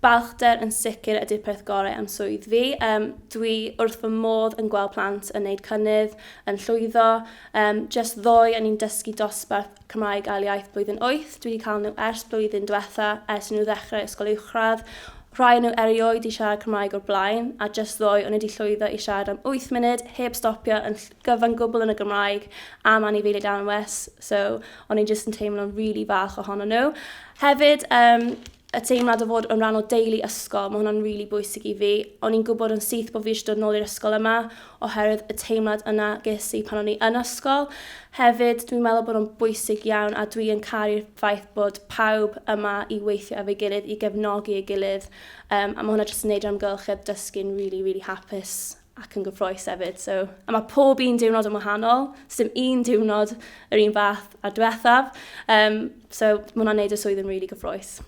Balchder yn sicr ydy'r peth gorau am swydd fi. Dwi wrth fy modd yn gweld plant yn neud cynnydd, yn llwyddo. Just ddoe o'n i'n dysgu dosbarth Cymraeg ail iaith blwyddyn 8. Dwi wedi cael nhw ers blwyddyn diwetha, ers nhw ddechrau ysgol uwchradd. Rhai nhw erioed i siarad Cymraeg o'r blaen, a just ddoe o'n i wedi llwyddo i siarad am 8 munud, heb stopio, yn gyfan gwbl yn y Gymraeg am anifeiliaid anwes. So, o'n i'n just yn teimlo'n really falch ohono nhw. Hefyd, y teimlad o fod yn rhan o deulu ysgol, mae hwnna'n rili bwysig i fi. O'n i'n gwybod yn syth bod fi eisiau dod nôl i'r ysgol yma, oherwydd y teimlad yna ges i pan o'n i yn ysgol. Hefyd, dwi'n meddwl bod o'n bwysig iawn a dwi yn caru'r ffaith bod pawb yma i weithio efo'i gilydd, i gefnogi ei gilydd. A mae hwnna jyst yn neud yr amgylchedd dysgu'n really, really hapus ac yn gyffrous hefyd. So, a mae pob un diwrnod yn wahanol, dim un diwrnod yr un fath a'r diwethaf. So, mae hwnna'n neud y swydd yn really gyffrous.